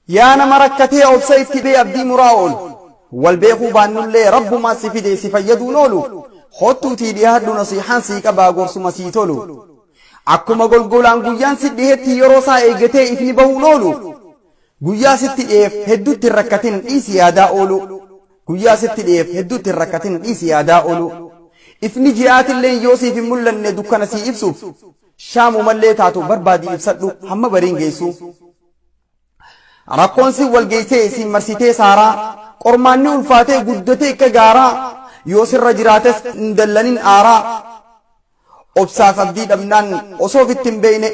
Yaa nama rakkatee obsa itti bee abdii muraa oolu. Wal beekuu baannullee rabbumaa si fide si fayyaduun oolu. Kottuutii dhiyaadhu nasiihaan sii qabaa gorsuma sii tolu. Akkuma golgolaan guyyaan si dhihetti yeroo isaa eeggatee ifni bahuun oolu. Guyyaa sitti dhiyeef hedduutti hin rakkatin dhiisi yaadaa oolu. Guyyaa sitti dhiyeef hedduutti hin rakkatin dhiisi yaadaa oolu. Ifni ji'aatilleen yoo siif hin mul'anne dukkana sii ibsuuf. Shaamumallee taatu barbaadii ibsadhu hamma bariin geessu. Rakkoon si wal geessee si marsitee saaraa qormaanni ulfaatee guddatee akka gaaraa yoo sirra jiraates hin dallanin aaraa. Obsaaf abdii dhabnaan osoo ofitti hin beekne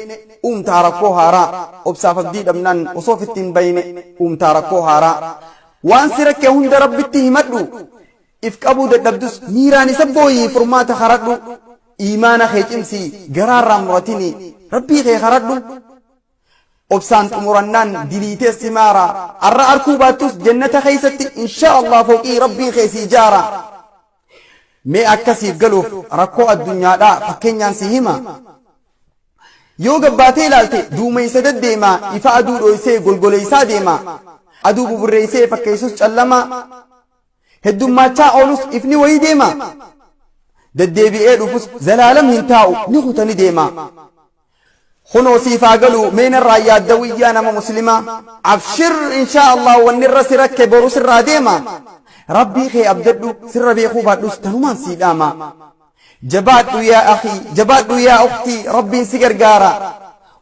uumtaa rakkoo haaraa. Obsaaf abdii dhabnaan osoo ofitti hin beekne uumtaa rakkoo haaraa. Waan si rakke hunda rabbitti himadhu. If qabuu dadhabdus miiraan isa booyii furmaata karadhu. Iimaana kee cimsii garaarraan muratini rabbii kee karadhu. Obsaan xumurannaan diliitee si maara. Arra arkuu baattus jannata keessatti insha Allah fooqii rabbiin kee si ijaara. Mee akkasiif galuuf rakkoo addunyaadhaa fakkeenyaan si hima. Yoo gabbaatee ilaalte duumeysa deddeema ifa aduu dhoysee golgoleeysaa deema. Aduu buburreeysee fakkeessus callama. Heddummaachaa oolus ifni wayii deema. Deddeebi'ee dhufus zalaalam hin taa'u ni kuta ni deema. Kunoo siif haa galu mee narraa yaaddawiyyaa nama muslimaa. Abshir inshaa Allah wanni irra si rakke boru sirraa deema. Rabbii kee abdadhu sirra beekuu baadhus tanumaan sii dhaama. Jabaadhu yaa akhii jabaadhu yaa ukhtii rabbiin si gargaara.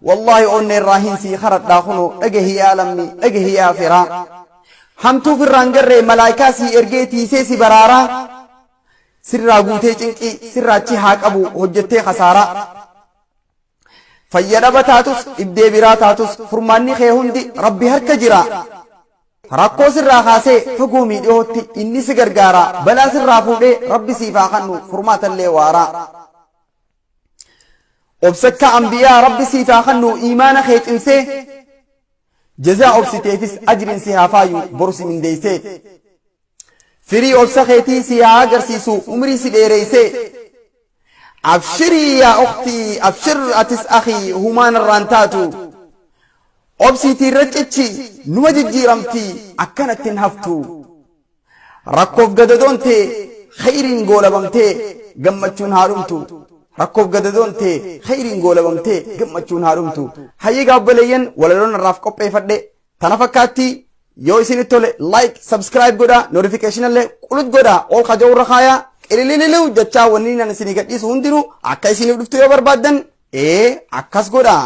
Wallaahi onnee irraa hin sii karadhaa kunoo dhagahi yaa lammii dhagahi yaa firaa. Hamtuu firraan garree malaayikaa sii ergee tiisee si baraaraa. Sirraa guutee cinqii sirraa achi haa qabu hojjettee kasaaraa. Fayya dhaba taatus dhibdee biraa taatus furmaanni kee hundi rabbi harka jira. Rakkoo sirraa kaasee fagoo mii dhihootti inni si gargaara balaa sirraa fuudhee rabbi siif haa kennu furmaatallee waaraa. Obsakka ambiyaa rabbi siif haa kennu iimaana kee cimsee jazaa obsiteefis ajriin si haa faayu boru si mindeessee. Firii obsa keetii si haa agarsiisu umrii si dheereessee. Abshirii yaa ukhtii abshir atis akhii humaan irraan taatu. Obsiitii irra cichi numa jijjiiramti akkanatti hin haftu. Rakkoof gadadoon tee khayriin goolabamtee gammachuun haa dhumtu. Rakkoof gadadoon tee khayriin goolabamtee gammachuun haa dhumtu. Hayyee gaabboleeyyan walaloon irraaf qopheeffadhe tana fakkaatti yoo isinitti tole like subscribe godha notification illee qulut godha ol kaja'u irra kaayaa qililililu jechaa wanni nan isinii gadhiisu hundinuu akka isiniif dhuftu yoo barbaaddan ee akkas godha.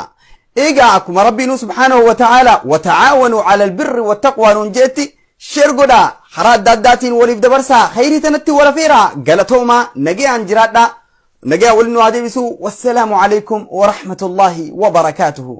Egaa akkuma rabbiinuu subhaanahu wa ta'aala wa ta'aawanuu ala albirri wa taqwaa nuun jeetti share godha karaa adda addaatiin waliif dabarsaa khayrii tanatti wal afeeraa galatoomaa nagayaan jiraadhaa nagayaan waliin nu haa deebisu wassalaamu alaikum wa rahmatullaahi wa barakaatuhu.